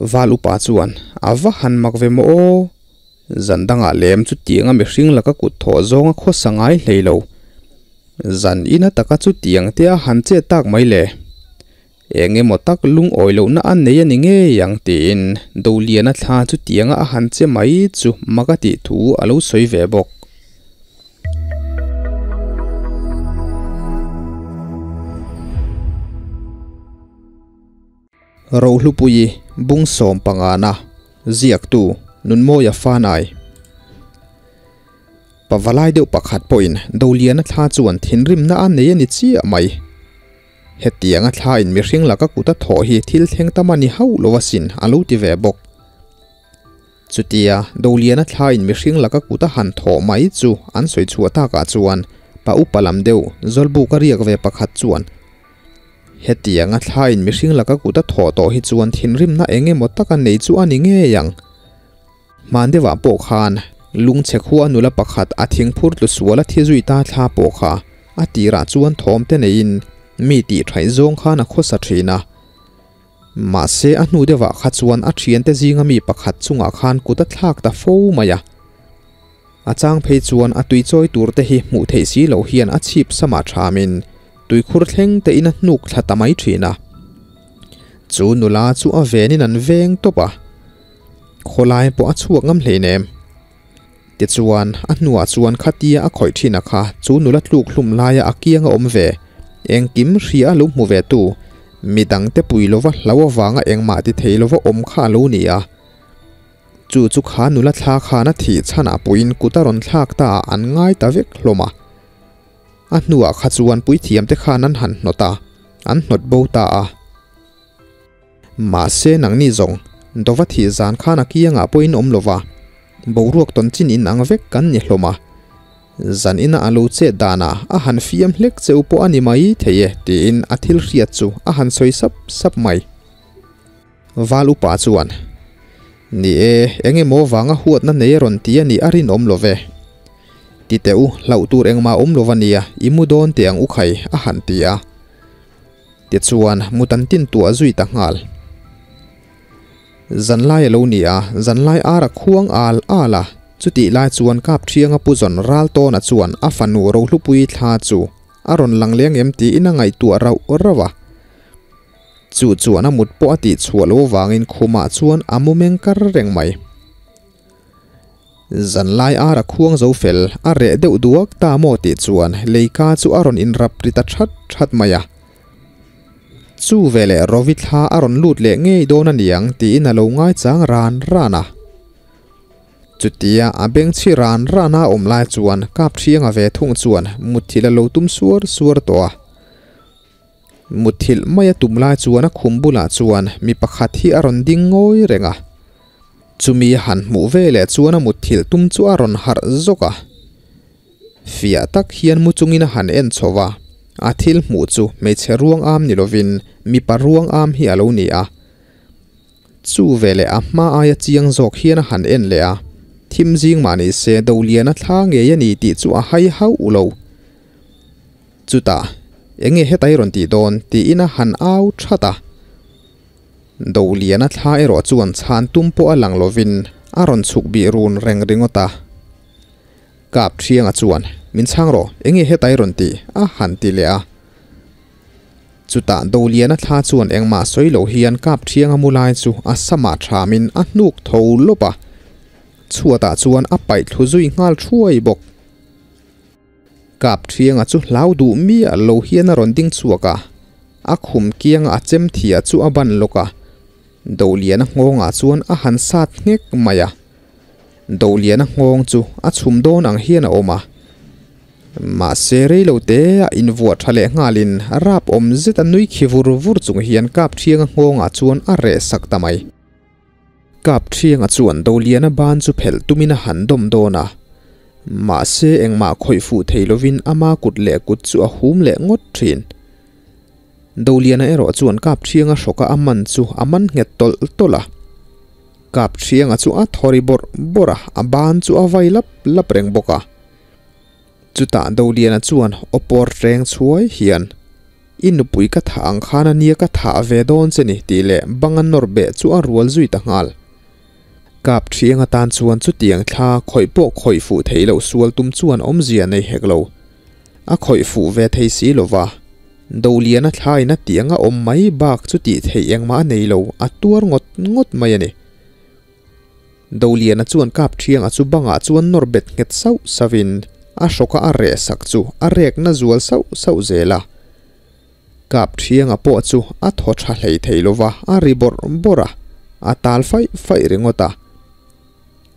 Val upa chuan, A va han mak ve maw aw? Zan dangah lem chutianga mihring laka kut thawh zawnga khawsa ngai hlei lo. Zan ina taka chutiang te a han chet tak mai le. Eng emaw tak lungawi lohna a nei a ni ngei ang tiin Doliana thla chutianga a han che mai chu mak a tih thu a lo sawi ve bawk. Rohlupuii bung sawm pangana ziaktu Nunmawia Fanai Pavalai deuh pakhat pawhin Doliana thla chuan thinrimna a nei a ni chiah mai. Hetianga thla in mihring laka kut a thawh hi thil thleng tam a ni hauh lo asin a lo ti ve bawk. Chutia Doliana thla in mihring laka kut a han thawh mai chu an sawi chhuah takah chuan pa upa lam deuh Zawlbuka riak ve pakhat chuan Hetianga thlain mihring laka kut a thawh tawh hi chuan thinrimna eng emaw taka nei chu a ni ngei ang. Hman deuhah pawh khan lungchhe khua nula pakhat a thingphur tlu sual a thi zui ta thla pawh kha a tirah chuan thawm te neiin mi tih thaih zawng khan a khawsa thin a. Mahse a hnu deuhah kha chuan a thiante zinga mi pakhat chungah khan kut a thlak ta fo mai a. A chang phei chuan a tui chawi tur te hi hmuh theih si loh hian a chhip samah thamin tuikhur thleng te in a hnuk thla ta mai thin a. Chu nula chu a venin an veng tawp a, khawlai pawh a chhuak ngam hleinem. Tichuan a hnuah chuan khatia a khawih thin a kha chu nula tluk hlum laia a kianga awm ve, engkim hria a lo hmu ve tu, midangte pui lova hlau avanga engmah ti thei lova awm kha a lo ni a. Chu chu kha nula thla khan a thih chhanah puiin kut a rawn thlak ta ah an ngai ta vek hlawm a. A hnuah kha chuan puithiamte khan an han hnawt a, an hnawt bo ta a. Mahse nangni zawng, dova thih zan khan a kiangah pawhin awm lova, boruak tawn chin in ang vek kan ni hlawm a. Zan ina a lo chet danah a han fiam hlek cheu pawh a ni mai thei e tiin a thil hriat chu a han sawi sap sap mai. Val upa chuan, Ni e, eng emaw vanga huatna nei a rawn ti a nih a rinawm lo ve. Ti teh u, hlauh tur engmah awm lo va nia, i mu dawn teh ang u khai, a han ti a. Tichuan, mut an tin tuah zui ta nghal. Zanlai a lo ni a, zanlai ar a khuang al al a, chutih lai chuan Kapṭhianga pu zawn Raltawna chuan a fanu Rohlupui thla chu a rawn lang leng em tiin a ngaihtuah rauh rauh a. Chu chuan a mut pawh a tih chhuah loh avangin khumah chuan a mu meng kar reng mai. Zanlai ar a khuang zo fel, a reh deuh duak ta maw tih chuan leika chu a rawn inrap ri ta that that mai a. Chu veleh Rovi thla a rawn lut leh ngei dawn a niang tiin a lo ngaichang ran ran a. Chutia a bengchhi ran rana a awm lai chuan Kapṭhianga ve thung chuan mutthilh a lo tum suar suar tawh a. Mutthilh mai a tum lai chuan a khum bulah chuan mi pakhat hi a rawn ding ngawi reng a. Chumi a han hmuh ve leh chuan a mutthilh tum chu a rawn harh zawk a. Fiah tak hian mu chungin a han en chho va, a thil hmuh chu hmeichhe ruang am ni lovin mipa ruang am hi a lo ni a. Chu veleh a hma aia chiang zawk hian a han en leh a, thim zing mah ni se Doliana thla ngei a ni tih chu a hai hauh lo. Chutah, Enge hetai rawn tih dawn? tiin a han au that a. Doliana thla erawh chuan chhan tum pawh a lang lovin a rawn chhuk bih run reng ringawt a. Kap Thianga chuan, Min chhang rawh, enge hetai rawn tih? a han ti leh a. Chutah Doliana thla chuan engmah sawi lo hian Kap Thianga mu lai chu a samah thamin a hnuk tho lawp a. Chhuatah chuan a paih thlu zui nghal thuai bawk. Kap Thianga chu hlau duh miah lo hian a rawn ding chhuak a, a khum kianga a chem thia chu a ban lawk a, Doliana nghawngah chuan a han sat nghek mai a. Doliana nghawng chu a chhum dawn ang hian a awm a, mahse reilo te a invuah tha leh nghalin rap awm zet a nui khi vur vur chung hian Kap Thianga nghawngah chuan a reh sak ta mai. Kap Thianga chuan Doliana ban chu phelh tumin a han dawm dawn a, mahse engmah khawih fuh thei lovin ama kut leh kut chu a hum leh ngawt thin. Doliana erawh chuan Kap Thianga hrawka a man chu a man nghet tawlh tawlh a. Kap Thianga chu a thaw ri bawrh bawrh a, a ban chu a vai lap lap reng bawk a. Chutah Doliana chuan aw pawr reng chhuai hian. I nupui ka thah ang khan a nia ka thah ve dawn che ni tih leh banga nawr beh chu a rual zui ta nghal. Kap thiang atan chuan chutiang thla khawih pawh khawih fuh theih loh sual tum chuan awmzia nei hek lo. A khawih fuh ve thei si lo va, Doliana thlain a tiang a awm mai bak chu tih theih engmah a nei lo, a tuar ngawt ngawt mai a ni. Doliana chuan kap thianga chu bangah chuan nawr bet nghet sauh sauhin a hrawka a reh sak chu a rekna zual sauh sauh zel a. Kap thianga pawh chu a thaw tha hlei thei lova a ri bawrh bawrh a, a tal faih faih ringawt a.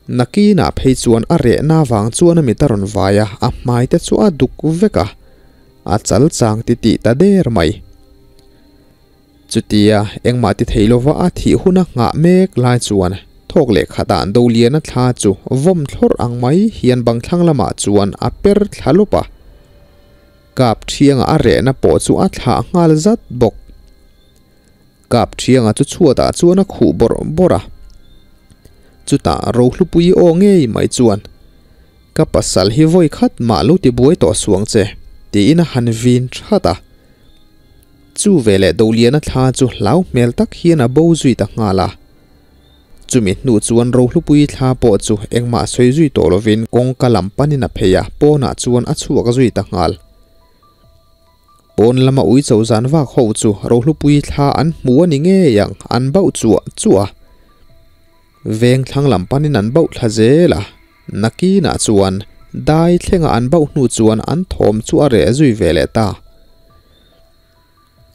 Nakinah phei chuan a rehna vang chuan a mit a rawn vai a, a hmai te chu a duk vek a, a chal chang titih ta der mai. Chutia engmah ti thei lova a thih huna nghah mek lai chuan thawk leh khatah Doliana thla chu vawm thlawrh ang mai hian bang thlang lamah chuan a per thla lawp a. Kap thianga a rehna pawh chu a thlah nghal zat bawk. Kap thianga chu chhuatah chuan a khuh bawrh bawrh a. Chutah Rohlupui aw ngei mai chuan, Ka pasal hi vawi khat mah lo ti buai tawh suang che, tiin a han vin that a. Chu veleh Doliana thla chu hlau hmel tak hian a bo zui ta nghal a. Chumi hnu chuan Rohlupui thla pawh chu engmah sawi zui tawh lovin kawngka lam panin a phei a, pawnah chuan a chhuak zui ta nghal. Pawn lama ui cho zan vak ho chu Rohlupui thla an hmu a ni ngei ang, an bauh chuah chuah a. Veng thlang lam panin an bauh thla zel a, nakinah chuan dai thlenga an bauh hnu chuan an thawm chu a reh zui ve leh ta.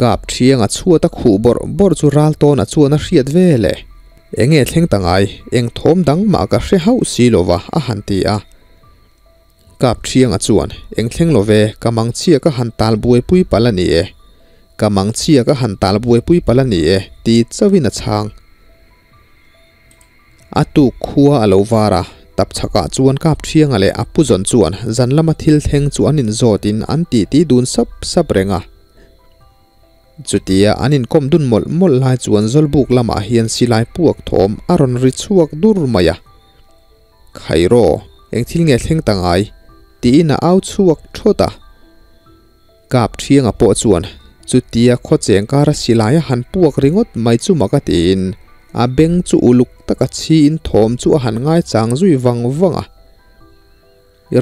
Kap thianga chhuat a khuh bawrh bawrh chu ral tawnah chuan a hriat ve le. Enge thleng ta ngai, eng thawm dang mah ka hre hauh si lova a han ti a. Kap thianga chuan, Eng thleng lo ve, ka mang chhia ka han tal buaipui palh a ni e. Ka mang chhia ka han tal buaipui palh a ni e, ti chauhin a chhang. A tuk khua a lo var a, tapchhakah chuan Kapthianga leh a pu zawn chuan zan lama thil thleng chu an inzawtin an titi dun sap sap reng a. Chutia an inkawm dun mawlh mawlh lai chuan Zawlbuk lamah hian silai puak thawm a rawn ri chhuak dur mai a. Khairaw, eng thil nge thleng ta ngai? tiin a au chhuak thawt a. Kapthianga pawh chuan chutia khawcheng kara silai a han puak ringawt mai chu mak a tiin a beng chu uluk taka chhiin thawm chu a han ngaichang zui vang vang a.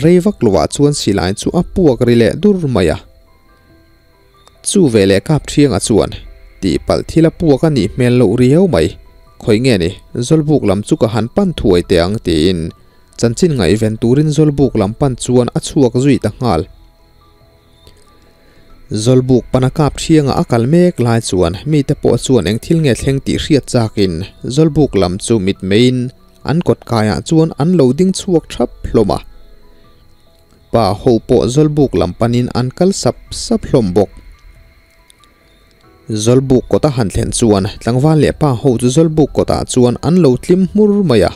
Rei vak lovah chuan silai chu a puak ri leh dur mai a. Chu veleh Kapthianga chuan tihpalh thil a puak a nih hmel loh riau mai, khawi nge ni Zawlbuk lam chu ka han pan thuai teh ang tiin chanchin ngaihven turin Zawlbuk lam pan chuan a chhuak zui ta nghal. Zawlbuk pana kap thianga a kal mek lai chuan mite pawh chuan eng thil nge thleng tih hriat chakin Zawlbuk lam chu mitmeiin an kawt kaiah chuan an lo ding chhuak thap hlawm a. Pa ho pawh Zawlbuk lam panin an kal sap sap hlawm bawk. Zawlbuk kawta han thlen chuan tlangval leh pa ho chu Zawlbuk kawtah chuan an lo tlim hmur mai a.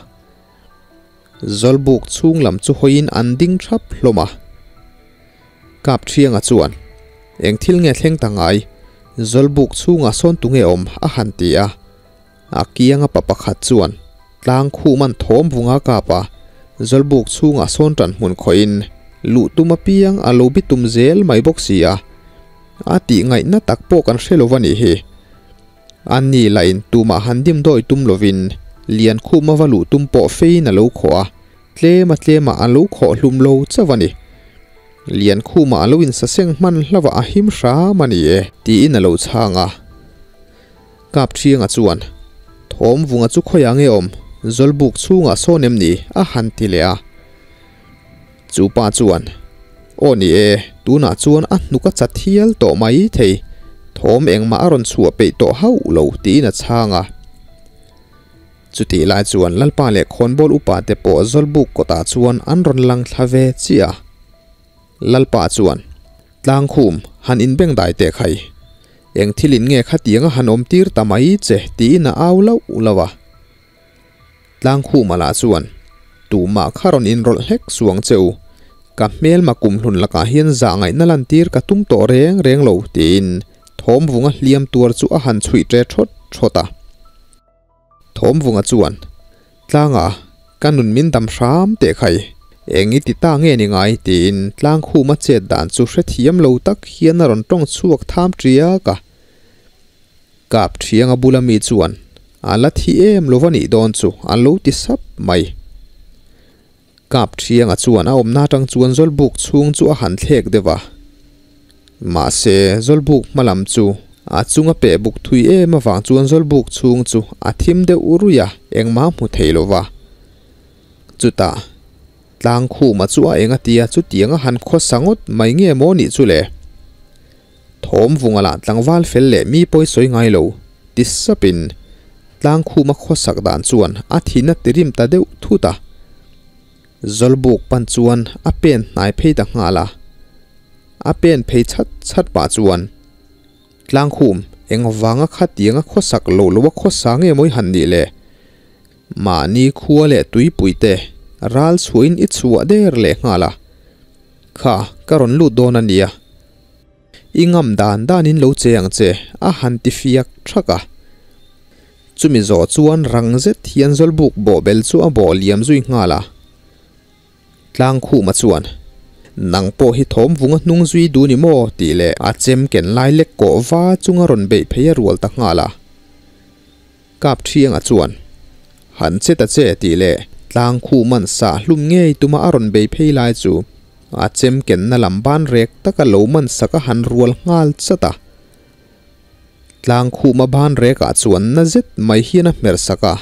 Zawlbuk chhung lam chu hawiin an ding thap hlawm a. Kapthianga chuan, Eng thil nge thleng ta ngai? Zawlbuk chhungah sawn tu nge awm? a han ti a. A kianga pa pakhat chuan, Tlang khum an thawm vunga kap a, Zawlbuk chhungah sawn tan hmun khawhin luh tum apiang a lo bi tum zel mai bawk si a. A tih ngaihna tak pawh kan hre lo va nih hi. A ni lahin tumah han dim dawi tum lovin Liankhuma va luh tum pawh feiin a lo khawh a, tlema tlemah a lo khawh hlum lo chauh a ni. Liankhuma a lo insaseng hman hlauh a, a him hram a ni e, tiin a lo chhang a. Kapthianga chuan, Thawmvunga chu khawiah nge awm? Zawlbuk chhungah sawn em ni? a han ti leh a. Chu pa chuan, Aw ni e, tunah chuan a hnuk a chat hial tawh mai thei, thawm engmah a rawn chhuah peih tawh hauh lo, tiin a chhang a. Chutih lai chuan Lalpa leh Khawnbawl upa te pawh Zawlbuk kawtah chuan an rawn lang thla ve chiah a. Lalpa chuan, Tlangkhum, han inbeng dai teh khai. Eng thilin nge khatianga han awm tir ta mai che, tiin a au lauh lauh a. Tlangkhuma lah chuan, Tumah kha rawn inrawlh hlek suang che u. Ka hmelma kumhlun lakah hian zah ngaihna lantir ka tum tawh reng reng lo, tiin Thawmvunga hliam tuar chu a han chhuih ṭe ṭhawt ṭhawt a. Thawmvunga chuan, Tlanga, ka nun min dam hram teh khai. Eng i ti ta nge ni ngai tiin Tlangkhuma chet dan chu hrethiam lo tak hian a rawn tawng chhuak tham tiak a. Kap thianga bula mi chuan a la thi em lo va nih dawn chu a lo ti sap mai. Kap thianga chuan a awmna atang chuan Zawlbuk chhung chu a han thlek deuh a. Mahse Zawlbuk hma lam chu a chunga peh buk thui em avang chuan Zawlbuk chhung chu a thim deuh ruih a, engmah hmu thei lo va. Chutah, Tlangkhuma chu a eng a tia chutiang a han khawsa ngawt mai nge maw nih chu le? Thawm vunga lah tlangval fel leh mi pawi sawi ngai lo ti sapin Tlangkhuma khawsak dan chuan a thihna tirim ta deuh thut a. Zawlbuk pan chuan a pen hnai phei ta nghal a. A pen phei chhat chhat pah chuan Tlangkhum eng vanga khatianga khawsak lo lo a khawsa nge maw i han nih le? Mahni khua leh tuipui te ral chhuahin i chhuah der leh nghal a, Kha, ka rawn lut dawn a nia. I ngam dan danin lo che ang che, a han ti fiak thak a. Chumi zawh chuan rang zet hian Zawlbuk bawhbel chu a bawh liam zui nghal a. Tlangkhuma chuan, Nang pawh hi thawm vunga hnung zui duh ni maw? tih leh a chem ken lai lek kawh va chunga rawn beih phei a rual ta nghal a. Kap Thianga chuan, Han che ta che tih leh tlang khuh man sa hlum ngei tuma a rawn bei phei lai chu a chem kenna lam ban rek taka lo man sak a han rual nghal chat a. Tlang khuhma ban rekah chuan na zet mai hian a hmer sak a.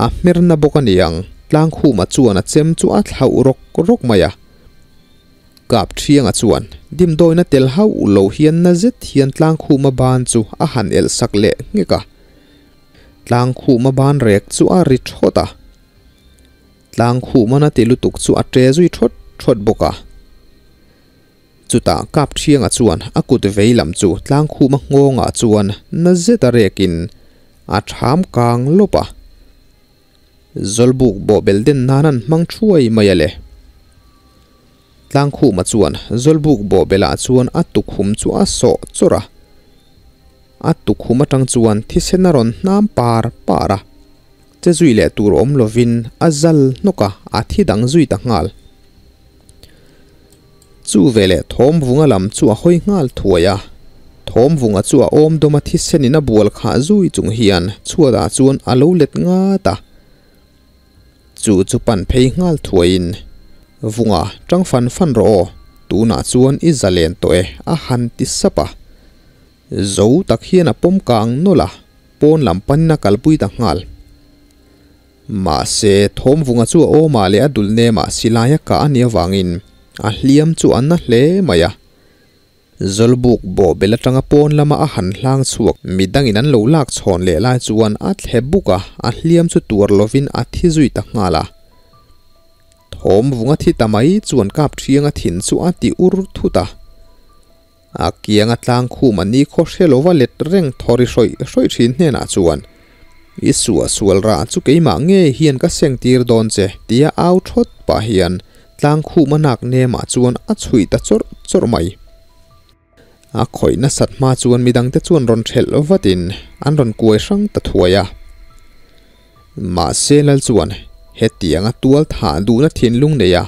A hmer na bawk a ni ang, tlang khuhma chuan a chem chu a thlauh rawk rawk mai a. Kap Thianga chuan dimdawina tel hauh lo hian na zet hian Tlangkhuma ban chu a han elh sak leh nghek a. Tlangkhuma ban rek chu a ri thawt a. Tlangkhuma na ti lutuk chu a ṭe zui thawt thawt bawk a. Chutah Kap Thianga chuan a kut vei lam chu Tlangkhuma nghawngah chuan na zet a rekin a ṭham kang lawp a. Zawlbuk bawhbel den nan an hmang thuai mai a le. Tlangkhuma chuan Zawlbuk bawhbelah chuan a tukhum chu a sawh chawrh a. A tukhum atang chuan thisen a rawn hnam par par a. Che zui leh tur awm lovin a zal hnawk a, a thi dang zui ta nghal. Chu veleh Thawmvunga lam chu a hawi nghal thuai a. Thawmvunga chu a awm dawm a thisenin a bual khah zui chung hian chhuatah chuan a lo let ngat a. Chu chu pan phei nghal thuaiin, Vunga, tang fan fan rawh aw, tunah chuan i zalen tawh e, a han ti sap a. Zo tak hian a pawm kang nawlh a, pawn lam panin a kalpui ta nghal. Mahse, Thawmvunga chu a awmah leh a dul nemah silai a kah a nih avangin a hliam chu a na hle mai a. Zawlbuk bawhbel atanga pawn lama a han hlang chhuak midangin an lo lak chhawn leh lai chuan a thle buk a, a hliam chu tuar lovin a thi zui ta nghal a. Thawmvunga thi ta mai chuan kap thianga thin chu a ti ur thut a. A kianga tlang khum a ni khaw hre lova let reng thawri hrawih hrawih thin hnenah chuan, I suah sual rah chu keimah nge hian ka seng tir dawn che tia au thawt pah hian tlang khum a nak nemah chuan a chhuih ta chawrh chawrh mai. A khawih nasat hma chuan midangte chuan rawn thelh vatin an rawn kuai hrang ta thuai a. Mahse Lal chuan hetianga tual thah duhna thinlung nei a,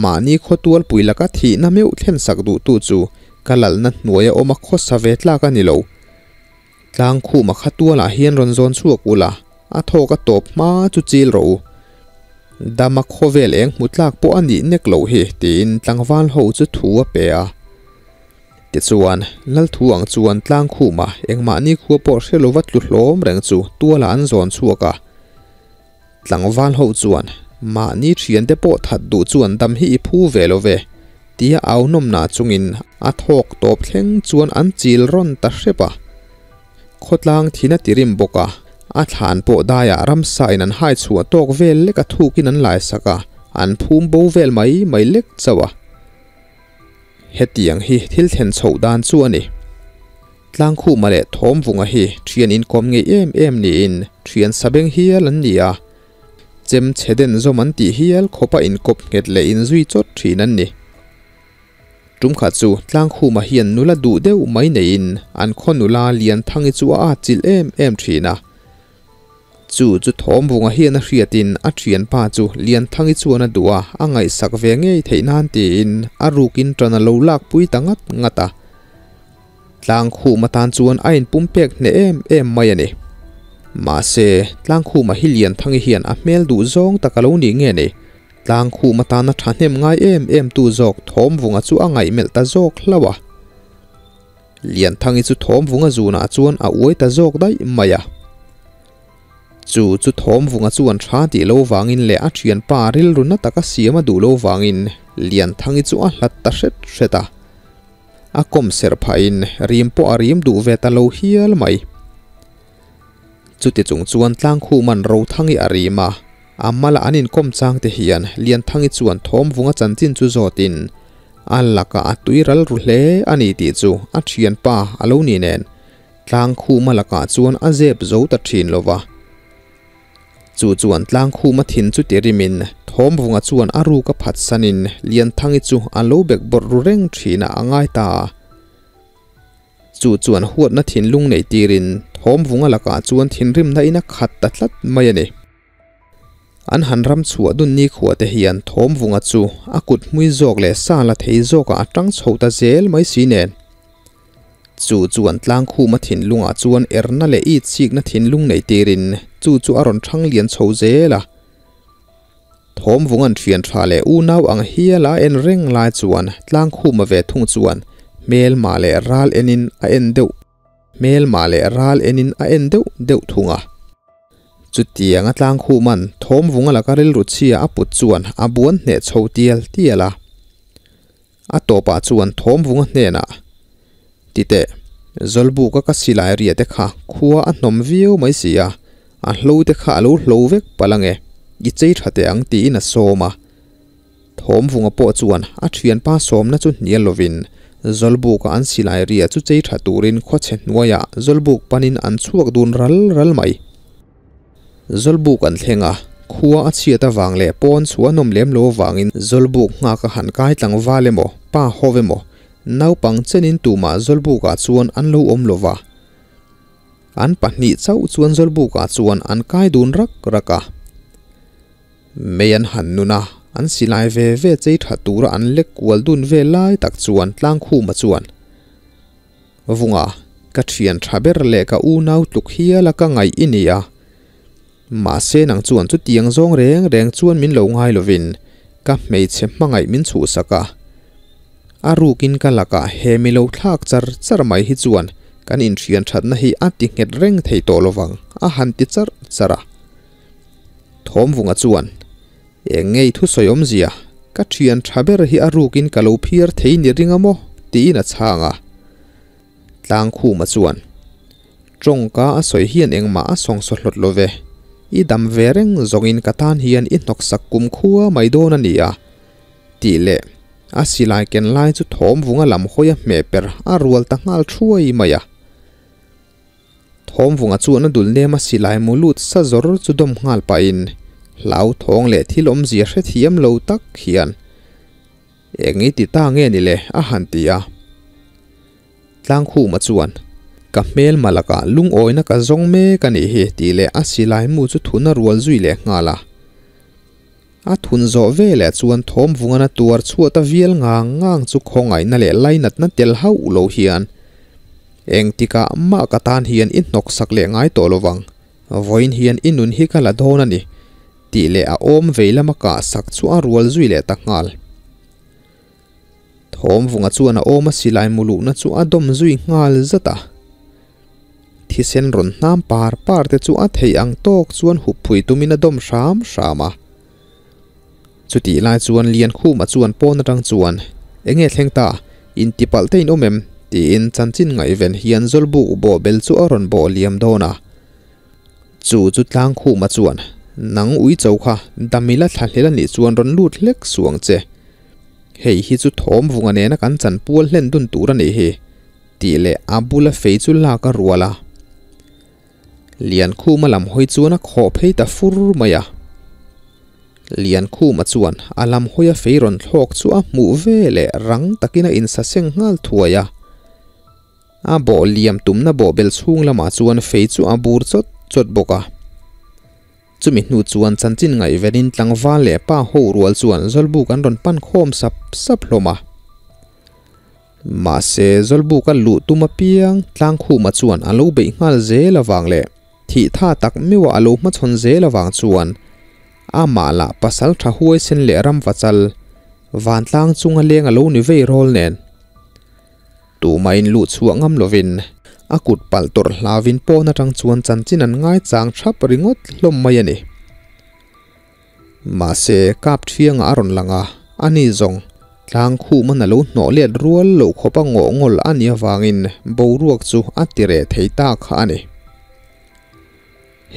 mahni khaw tualpui laka thihna meuh thlen sak duhtu chu ka lalna hnuaia awm a khawsa ve tlak a ni lo. Tlangkhuma kha tualah hian rawn zawn chhuak ula, a thawk a tawp hma chu chil rawh u. Dama khawvel eng hmu tlak pawh a nih nek loh hi tiin tlangval ho chu thu a pe a. Tichuan, Lalthu ang chuan Tlangkhuma engmahni khua pawh hre lova tlu hlawm reng chu tualah an zawn chhuak a. Tlangval ho chuan, Mahni thiante pawh that duh chuan dam hi i phu ve lo ve, tia au nawmna chungin a thawk tawp thleng chuan an chil rawn ta hrep a. Khawtlang thin a ti rim bawk a, a thlan pawh daiah ramsa in an hai chhuah tawk vel lek a thukin an laisak a, an phum bo vel mai mai lek chauh a. Hetiang hi thil thlen chhoh dan chu a ni. Tlangkhuma leh Thawmvunga hi thian inkawm ngei em em niin thian sabeng hial an ni a, chem chhe den zawm an tih hial khawpa inkawp nghet leh inzui chawt thin an ni. Tumkhat chu Tlangkhuma hian nula duh deuh mai neiin an khaw nula Lianthangi chu a atchilh em em thin a. Chu chu Thawmvunga hian a hriatin a thianpa chu Lianthangi chuan a duh a, a ngaihsak ve ngei theih nan tiin a rukin tan a lo lakpui ta ngat ngat a. Tlangkhum atan chuan a inpumpek hneh em em mai a ni. Mahse, Tlangkhuma hi Lianthangi hian a hmel duh zawng tak a lo nih nge ni? Tlangkhum atana thahnem ngai em em tu zawk Thawmvunga chu a ngaihmelh ta zawk hlauh a. Lianthangi chu Thawmvunga zunah chuan a uai ta zawk daih mai a. Chu chu Thawmvunga chuan tha tih lo vangin leh a thianpa rilru na taka siam a duh lo vangin Lianthangi chu a hlat ta hret hret a. A kawm serh phahin rim pawh a rim duh ve ta lo hial mai. Chuti chung chuan Tlangkhuman Rothangi a rim a, a mala an inkawm chang te hian Lianthangi chuan Thawmvunga chanchin chu zawtin a lakah a tui ral ru hle a ni tih chu a thianpa a lo ni nen Tlangkhuma lakah chuan a zep zo ta thin lo va. Chu chuan Tlangkhuma thin chu ti rimin Thawmvunga chuan a ruk a phatsanin Lianthangi chu a lo bek bawrh ru reng thinah a ngai ta a. Chu chuan huatna thinlung neih tirin Thawmvunga lakah chuan thinrimna in a khat ta tlat mai a ni. An han ram chhuah dun nikhua te hian Thawmvunga chu a kut hmui zawk leh sa la thei zawkah a tang chho ta zel mai si nen. Chu chuan Tlangkhuma thinlungah chuan erna leh it chikna thinlung nei tirin chu chu a rawn thang lian chho zel a. Thawmvunga'n thian tha leh unau ang hial a en reng lai chuan Tlangkhuma ve thung chuan hmelma leh ral enin a en deuh hmelma leh ral enin a en deuh deuh thung a. Chutianga Tlangkhuma'n Thawmvunga laka rilru chhia a put chuan a buan hneh chho tial tial a. A tawpah chuan Thawmvunga hnenah, Titeh, Zawlbuka ka silai ria te kha khua a hnawm viau mai si a, a hlo te kha a lo hlo vek palh ange, i chei tha teh ang tiin a sawm a. Thawmvunga pawh chuan a thianpa sawmna chu hnial lovin Zawlbuka an silai ria chu chei tha turin khawchhe hnuaiah Zawlbuk panin an chhuak dun ral ral mai. Zawlbuk an thleng a, khua a chhiat avang leh pawn chu a nawm lem lo avangin Zawlbuk nghak a han kai tlangval emaw, pa ho emaw, naupang chenin tumah Zawlbukah chuan an lo awm lo va. An pahnih chauh chuan Zawlbukah chuan an kai dun rak rak a. Mei an han nun a, an silai ve ve chei tha tura an lek kual dun ve lai tak chuan Tlangkhuma chuan, Vunga, ka thian tha ber leh ka unau tluk hial a ka ngaih i ni a. Mahse nang chuan chutiang zawng reng reng chuan min lo ngai lovin ka hmeichhe hmangaih min chhuhsak a. A rukin ka lakah he mi lo thlak char char mai hi chuan kan inthian thatna hi a ti nghet reng thei tawh lovang a han ti char char a. Thawmvunga chuan, Eng ngei thusawi awmzia, ka thian tha ber hi a rukin ka lo phiar thei ni ring a maw? tiin a chhang a. Tlangkhuma chuan, Tawngka a sawi hian engmah a sawngsaw hlawt lo ve, i dam ve reng zawngin ka tan hian i hnawksak kumkhua mai dawn a ni a, tih leh a silai ken lai chu Thawmvunga lam hawi a hmeh per a rual ta nghal thuai mai a. Thawmvunga chuan a dul nem a silai mu lut sa zawr chu dawm nghal pahin hlauthawng leh thil awmzia hrethiam lo tak hian Eng i ti ta nge ni le? a han ti a. Tlangkhuma chuan Ka hmelma lakah lungawina ka zawng mek a nih hi tih leh a silai mu chu thun a rual zui leh nghal a. A thun zawh veleh chuan Thawmvungan a tuar chhuat a vial ngang ngang chu khawngaihna leh lainatna tel hauh lo hian engtikah mah ka tan hian i hnawksak leh ngai tawh lo vang, vawiin hian i nun hi ka la dawn a ni tih leh a awm vei lama kahsak chu a rual zui leh ta nghal. Thawmvunga chuan a awm a silai muluhna chu a dawm zui nghal zat a. Thisen rawn hnam par par te chu a theih ang tawk chuan hup phui tumin a dawm hram hram a. Chutih lai chuan Liankhuma chuan pawn atang chuan, Enge thleng ta? Intipalh te in awm em? tiin chanchin ngaihven hian Zawlbuk bawh bel chu a rawn bawh liam dawn a. Chu chu Tlangkhuma chuan, Nang ui cho kha, Damila thlahlel a nih chuan rawn lut hlek suh ang che. Hei hi chu thawmvunga nena kan chanpual hlen dun tur a nih hi. Tih leh a bula fei chu lak a rual a. Liankhuma lam hawi chuan a khawh phei ta fur mai a. Liankhuma chuan a lam hawi a fei rawn thlawk chu a hmuh ve leh rang takin a insaseng nghal thuai a. A bawh liam tumna bawhbel chhung lamah chuan fei chu a bur chawt chawt bawk a. Chumi hnu chuan chanchin ngaihvenin tlangval leh pa ho rual chuan Zawlbuk an rawn pan khawm sap sap hlawm a. Mahse, Zawlbuka luh tum apiang Tlangkhuma chuan a lo beih nghal zel avang leh thih tha tak meuha a lo hmachhawn zel avang chuan amah lah pasal tha huaisen leh ramvachal vantlang chunga leng a lo ni vei rawl nen Tumahin luh chhuah ngam lovin a kut palh tawrh hlauvin pawn atang chuan chanchin an ngaichang thap ringawt hlawm mai a ni. Mahse, kap thianga a rawn lang a, ani zawng tlang khum an a lo hnawh let rual loh khawp a ngawh ngawl a nih avangin boruak chu a ti reh thei ta kha a ni.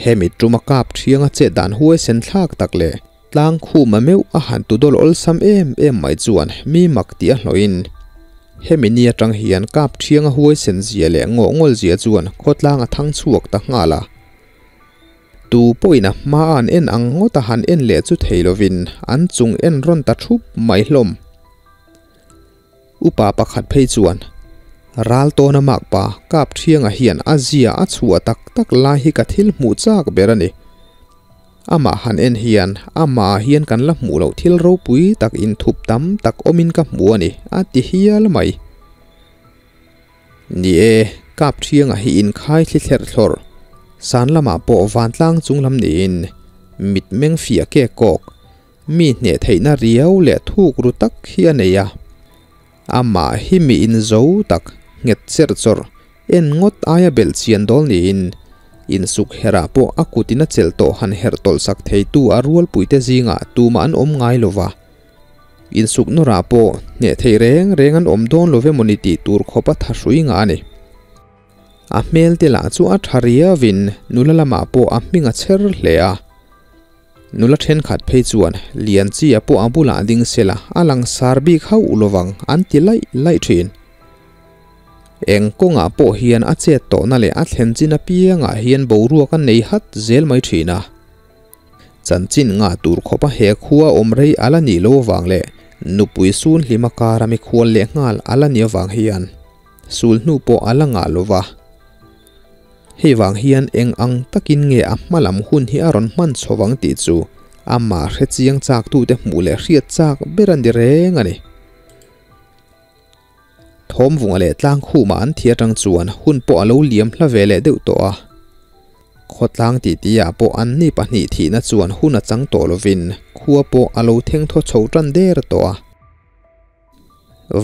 Hemi tuma kap thianga chet dan huaisen thlak tak leh Tlang khuma meuh a han tu dawl awlsam em em mai chuan mi mak tih a hlawhin hemi ni atang hian kap thianga huaisen zia leh ngawh ngawl zia chuan khawtlang a thang chhuak ta nghal a. Tu pawhin a hma a an en ang ngawt a han en leh chu thei lovin an chung en rawn ta thup mai hlawm. Upa pakhat phei chuan ral tawna makpa kap thianga hian a zia a chhuah tak tak lai hi ka thil hmuh chak ber a ni. Amah han en hian amah ah hian kan la hmuh loh thil ropui tak inthup tam tak awmin ka hmu a ni, a ti hial mai. Ni e, kap thianga hi inkhai thli thlerh thlawrh, san lamah pawh vantlang chung lam niin mitmeng fiah kek kawk, mi hneh theihna riau leh thuk ru tak hi a nei a. Amah hi mi inzo tak, nghet cherh chawrh, en ngawt aia belh chian dawl niin, insuk herah pawh a kutin a chelh tawh han herh tawlh sak theitu a rualpuite zingah tumah an awm ngai lo va. Insuk nawrah pawh hneh thei reng reng an awm dawn lo ve mawni tih tur khawpa tha hrui ngah a ni. A hmel te lah chu a tha riauin nula lamah pawh a hming a chher hle a. Nula thenkhat phei chuan Lianchia pawh a bulah ding sela a lang sar bik hauh lovang an ti laih laih thin. Eng kawngah pawh hian a chet tawhna leh a thlen chin apiangah hian boruak a nei hat zel mai thin a. Chanchin ngah tur khawpa he khua awm rei a la nih lo avang leh nupui sun hlima kara mikhual leh nghal a la nih avang hian sul hnu pawh a la ngah lova. Hei vang hian eng ang takin nge a hma lam hun hi a rawn hman chho vang tih chu amah hre chiang chak tute hmuh leh hriat chak ber a ni reng a ni. Thawmvunga leh Tlangkhuma an thi atang chuan hun pawh a lo liam hla ve leh deuh tawh a. Khawtlang titi-ah pawh anni pahnih thihna chuan hun a chang tawh lovin khua pawh a lo theng thaw chho tan der tawh a.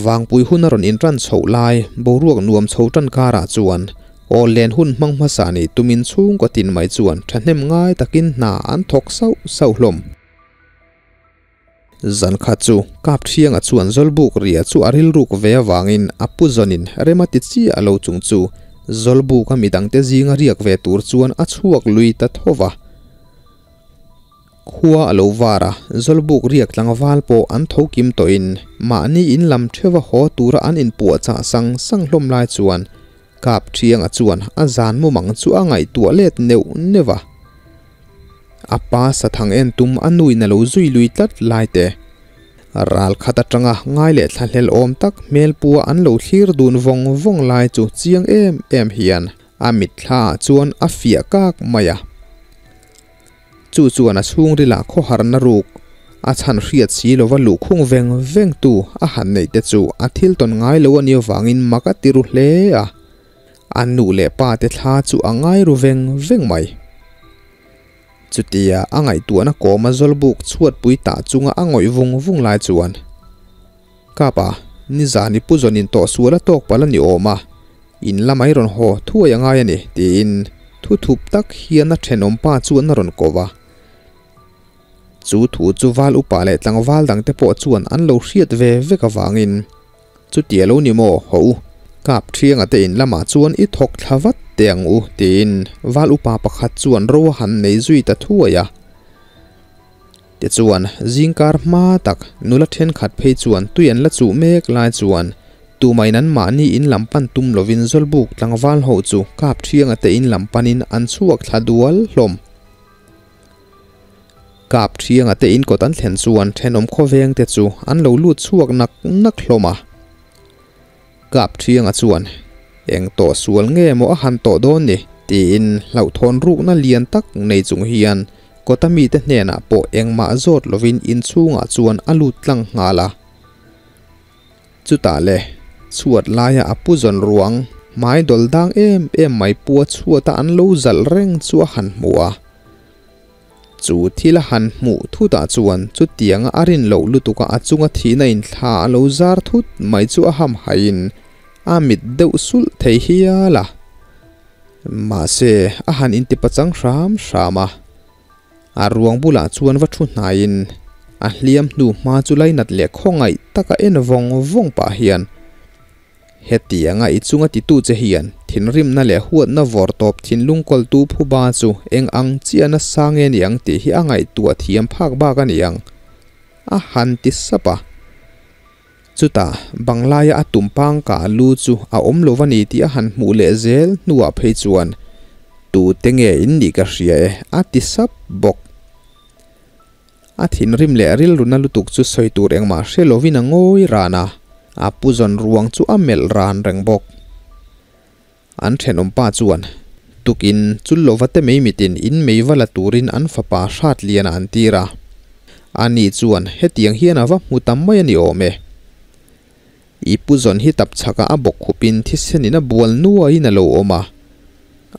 Vangpui hun a rawn intan chhoh lai boruak nuam chho tan karah chuan aw len hun hmang hmasa nih tumin chhungkaw tin mai chuan thahnem ngai takin hna an thawk sauh sauh hlawm. Zan khat chu Kap Thianga chuan Zawlbuk ria chu a rilruk ve avangin a pu zawnin rem a ti chiah lo chung chu Zawlbuka midangte zinga riak ve tur chuan a chhuak lui ta tho va. Khua a lo var a, Zawlbuk riak tlangval pawh an tho kim tawhin mahni in lam theuha haw tura an inpuahchah sang sang hlawm lai chuan Kap Thianga chuan a zan mumang chu a ngaihtuah let neuh neuh a. A pa sathang en tum a nuin a lo zui lui tlat lai te. Ral khat atanga ngai leh thlahlel awm tak hmelpua an lo thlir dun vawng vawng lai chu chiang em em hian a mitthla ah chuan a fiah kak mai a. Chu chuan a chhungrilah khawharna ruk a chhan hriat si lova luhkhung veng veng tu a han neih te chu a thil tawn ngai lo a nih avangin mak a ti ru hle a. A nu leh pa te thla chu a ngai ru veng veng mai. Chutia a ngaihtuahna kawma Zawlbuk chhuatpui tah chunga a ngawih vung vung lai chuan, Kapa, nizan i pu zawn in tawh sual a tawk palh a ni awm a, in lamah i rawn haw thuai a ngai a ni, tiin thu thup tak hian a thenawm pa chuan a rawn ko va. Chu thu chu val upa leh tlangval dangte pawh chuan an lo hriat ve vek avangin, Chuti a lo ni maw, haw u, kap thianga te in lamah chuan i thawk thla vat teh ang u, tiin val upa pakhat chuan ro a han nei zui ta thuai a. Tichuan, zingkar hma tak nula thenkhat phei chuan tui an la chuh mek lai chuan tumahin an mahni in lam pan tum lovin Zawlbuk tlangval ho chu kap thianga te in lam panin an chhuak thla dual hlawm. Kap thianga te in kawt an thlen chuan thenawm khawveng te chu an lo lut chhuak nak nak hlawm a. Kap thianga chuan, Eng tawh sual nge maw a han tawh dawn ni? tiin hlauhthawn rukna lian tak nei chung hian Kawta mite hnenah pawh engmah zawt lovin inchhungah chuan a lut tlang nghal a. Chutah le, chhuat laia a pu zawn ruang hmai dawl dang em em mai pua chhuata an lo zalh reng chu a han hmu a. Chu thil a han hmuh thutah chuan chutianga a rin loh lutuka a chunga thihna in thla a lo zar thut mai chu a hamhaiin a mit deuh sulh thei hial a. Mahse, a han intipachang hram hram a. A ruang bulah chuan va thu hnaiin a hliam hnu hma chu lainat leh khawngaih taka en vawng vawng pah hian, Hetianga i chunga titu che hian thinrimna leh huatna vawr tawp thinlung kawltu phuba chu eng ang chiah nasa nge ni ang tih hi a ngaihtuah thiam phak bak a ni ang, a han ti sap a. Chutah banglaia a tumpang kah lu chu a awm lo va ni tih a han hmuh leh zel hnuah phei chuan, Tute nge in nih ka hria e, a ti sap bawk. A thinrim leh rilruna lutuk chu sawi tur engmah hre lovin a ngawi ran a, a pu zawn ruang chu a melh ran reng bawk. An thenawm pa chuan tukin chul lova te mei mitin in mei va la turin an fapa hrat lian a an tir a. Ani chuan hetiang hian a va hmu tam mai a ni awm e. I pu zawn hi tap chhakah a bawk khupin thisenin a bual nuaiin a lo awm a.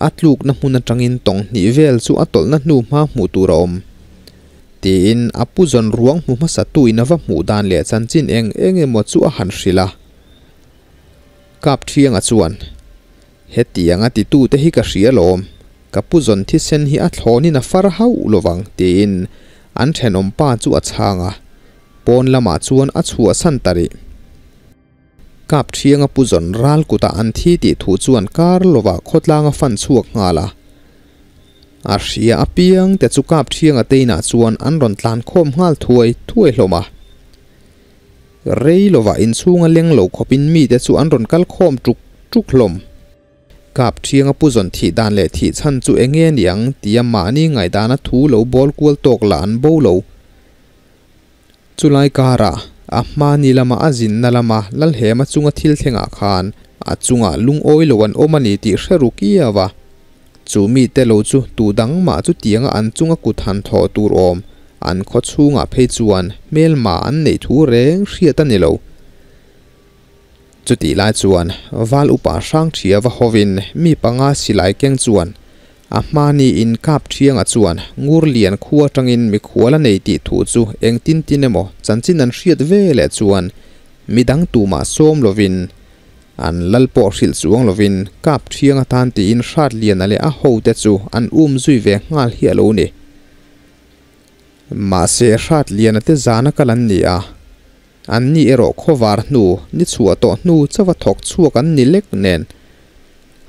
A tlukna hmun atangin tawng hnih vel chu a tawlhna hnu hma hmuh tur a awm. Tiin a pu zawn ruang hmu hmasa tuin a va hmuh dan leh chanchin eng eng emaw chu a han hrilh a. Kap Thianga chuan, Hetiang a titute hi ka hria lawm, ka pu zawn thisen hi a thlawnin a far hauh lovang, tiin an thenawm pa chu a chhang a, pawn lamah chuan a chhuahsan ta rih. Kap Thianga pu zawn ral kutah an thi tih thu chuan kar lovah khawtlang a fan chhuak nghal a. A hria apiang te chu Kap Thianga te inah chuan an rawn tlan khawm nghal thuai thuai hlawm a. Rei lovah inchhunga leng lo khawpin mite chu an rawn kal khawm ṭuk ṭuk hlawm. Kap ṭhianga pu zawn thih dan leh thih chhan chu eng nge niang tia mahni ngaihdana thu lo bawl kual tawk lah an bo lo. Chulai karah a hmani lama a zinna lama Lalhema chunga thil thlengah khan a chungah lungawi lo an awm a ni tih hre ru kiau a. Chu mite lo chu tu dang mah chutianga an chunga kut han thawh tur awm an khaw chhungah phei chuan hmelma an neih thu reng hriat a ni lo. Chutih lai chuan Val upa hrang ṭhia va hovin mi panga silai keng chuan a hmani in kap ṭhianga chuan ngur lian khua aṭangin mikhual a nei tih thu chu engtin tin emaw chanchin an hriat ve leh chuan midang tumah sawm lovin An lal pawh hrilh chuang lovin kap thiang atan tiin hrat liana leh a hote chu an um zui ve nghal hi a lo ni. Mahse hrat liana te zana kal an ni a, an ni erawh khawvar hnu, ni chhuah tawh hnu chauha thawk chhuak an ni lek nen.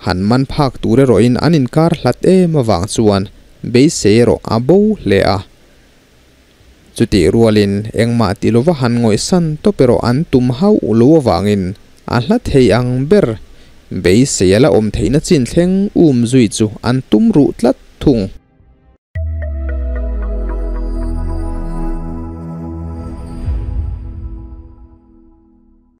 Han man phak tur erawhin an inkar hlat em avang chuan beisei erawh a bo hle a. Chutih rualin engmah ti lova han ngawihsan tawp erawh an tum hauh lo avangin a hla thei ang ber beisei a la awm theihna chin thleng um zui chu an tum ruh tlat thung.